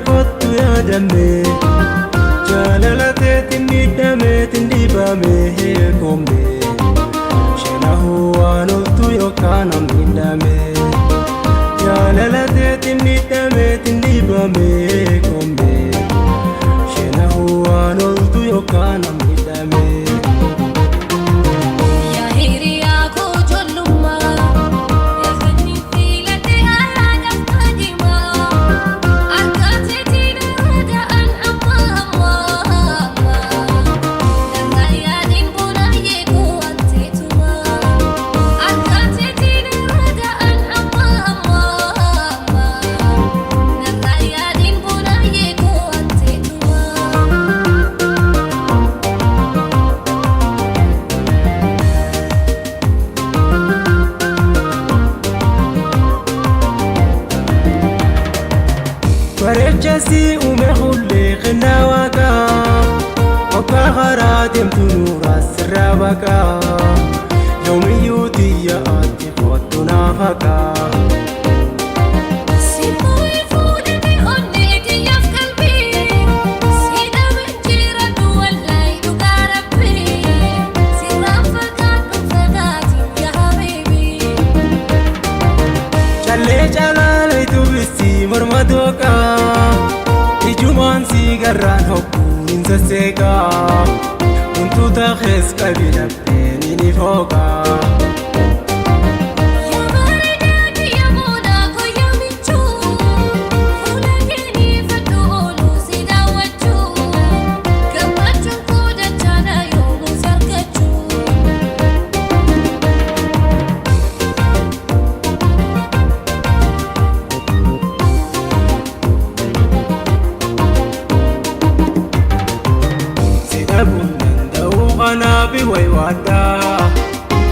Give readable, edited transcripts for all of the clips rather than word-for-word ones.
kottu yaadamme. Jaalala teetiin miidhameetiin dhibame kombe. Shanahuu waan oltu yookaan miidhame. Jaalala teetiin miidhameetiin dhibame kombe. Shanahuu waan oltu yookaan miidhame. Yaa hiriyaa koo ijoollummaa, yaa kanneen filatee haadhaaf kaadhimaa, akka teetiin raada'an amma amma amma, narraa yaadiin boonaayyee koo anteetumaa, akka teetiin raada'an amma amma amma, narraa yaadiin boonaayyee koo anteetumaa. Bareechasi uume hullee kennaa waaqaa. Hoggaa karaa deemtu nuuraa sirraa baqaa. Yoomiyyuu xiyya ati kottu naaf haqaa. Simboo fuudhanii onnee kiyyaaf qalbii, siidhamee jiraatu wallaahi dhugaa rabbii, sirraan fagaadhu fagaati yaa habiibii. Callee calaaleetu bisi morma dooqaa. Ijumaan si garraan hogguun hin sasseeqaa. Wantoota kees qabi dhabdeen ni fooqaa. Yaa bareedaa kiyya moonaa kooyyaa michuu, fuula keenii fadhu ooluu si daawwachuu, gammachuun koo dachaadha yoomuu si argachuu. Si dhabuun danda'u kanaaf waywaadhaa.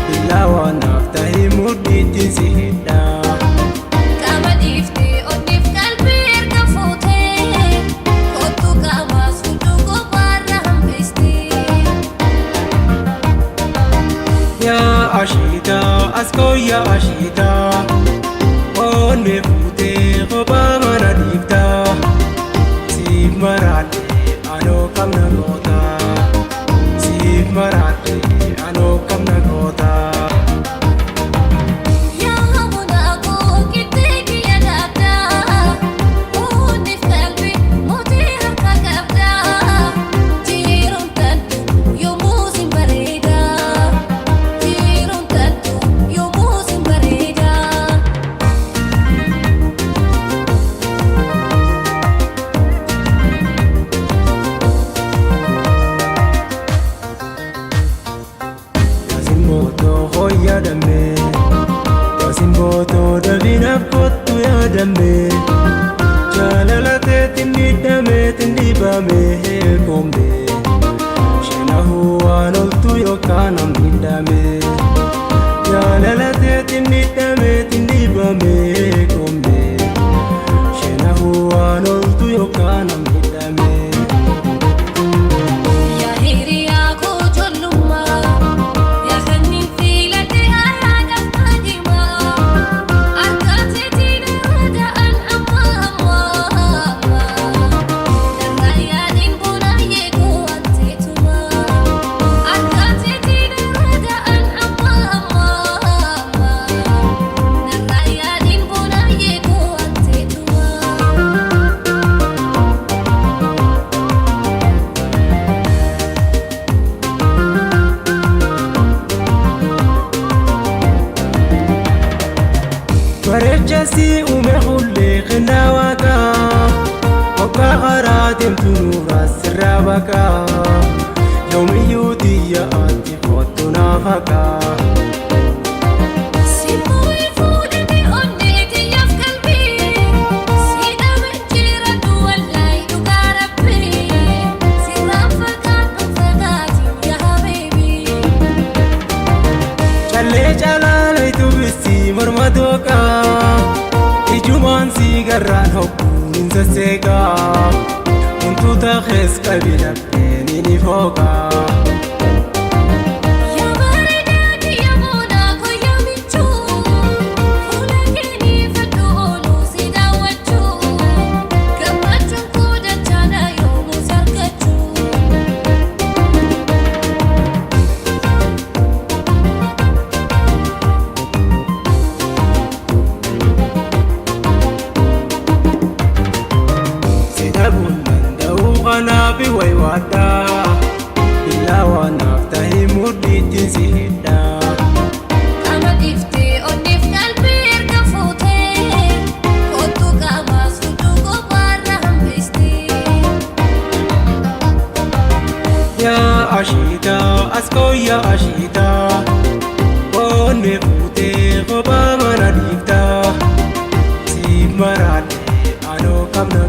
Billaa waan naaf ta'e mudhiitti si hidhaa. Qaama dhiiftee onneef qalbii erga fuutee, kottu qaamaas hunduu kophaarra hambistee. Yaa ashiitaa as kooyyaa ashiitaa. Onnee fuutee kophaa mana dhiiftaa. Siif maraadhee anoo qabna gootaa. Siif maraadhee anoo qabna gootaa. Yaa munaa koo qixxee kiyya dhaabdaa, onneef qalbii mootii harka qabdaa, jiruun taatu yoomuu sin bareedaa, jiruun taatu yoomuu sin bareedaa. Yaasin yaadame. Yaasin bootoo dabinaaf kottu yaadame. Jaalala teetiin miidhameetiin dhibame kombe. Shanahuu waan oltu yookaan miidhame. Jaalala teetiin miidhameetiin dhibame kombe. Shanahuu waan oltu yookaan miidhame. Yaa hiriyaa koo ijoollummaa, yaa kanneen filatee haadhaaf kaadhimaa, akka teetiin raada'an amma amma amma, narraa yaadiin boonaayyee koo anteetumaa, akka teetiin raada'an amma amma amma, narraa yaadiin boonaayyee koo anteetumaa. Bareechasi uume hullee kennaa waaqaa. Hoggaa karaa deemtu nuuraa sirraa baqaa. Yoomiyyuu xiyya ati kottu naaf haqaa. Simboo fuudhanii onnee kiyyaaf qalbii, siidhamee jiraatu wallaahi dhugaa rabbii, sirraan fagaadhu fagaati yaa habiibii. Callee calaaleetu bisi morma dooqaa. Ijumaan si garraan hogguun hin sasseeqaa. Wantoota kees qabi dhabdeen ni fooqaa. Yaa bareedaa kiyya moonaa kooyyaa michuu, fuula keenii fadhu ooluu si daawwachuu, gammachuun waywaadhaa. Billaa naaf tahii mudhiitti si hidhaa. Qaama dhiiftee onneef qalbii erga fuutee kottu qaamaa suutuu kophaarra hambistee. Yaa ashiitaa as kooyyaa ashiitaa Boonnee fuutee kophaa mana dhiiftaa. Siif maraadhee anoo qabna.